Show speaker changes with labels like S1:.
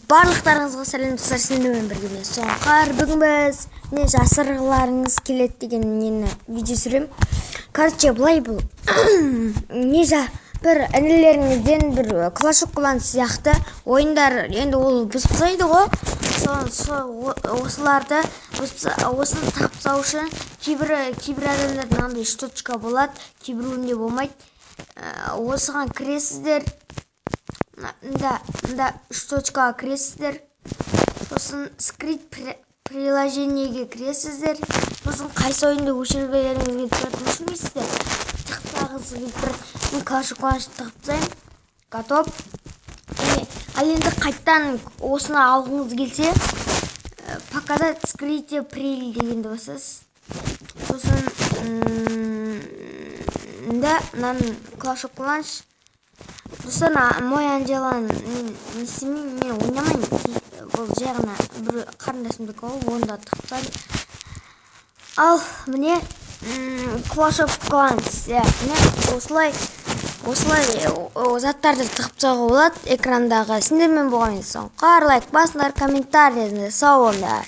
S1: Барлықтарыңызға сәлем, достар! Сіздермен бірге мен, Сұңқар. Бүгін біз не жасырғыларыңыз келеді деген нені видео түсіремін. Короче, былай, бұл не жа бір інілеріңізден бір Clash of Clans сияқты ойындар, енді ол бұзып тастайды ғой. Осыларды осыны тығып тастау үшін кейбір адамдарда мынандай үш точка болады, кейбіреуінде болмайды. Осыған кіресіздер, мында үш точкаға кіресіздер, сосын «Скрыть приложение» ге кіресіздер. Сосын қайсы ойынды өшіргілеріңіз келіп тұрады, өшірмейсіздер, тығып тастағыңыз келіп тұрады. Мен Clash of Clans тығып тастаймын. Готов. Ал енді қайтадан осыны алғыңыз келсе, «Показать скрытые прили» дегенді басасыз. Сосын мында мынаны Clash of Clans. Достар, мой Анджеланы мен не істемеймін, мен ойнамаймын. Бұл жай ғана бір қарындасымдікі ғой, оны да тығып тастадым. Ал міне, Clash of Clans, иә, міне, осылай заттарды тығып тастауға болады экрандағы. Сендермен болған мен, Сұңқар. Лайк басыңдар, комментарий жазыңдар. Сау болыңдар.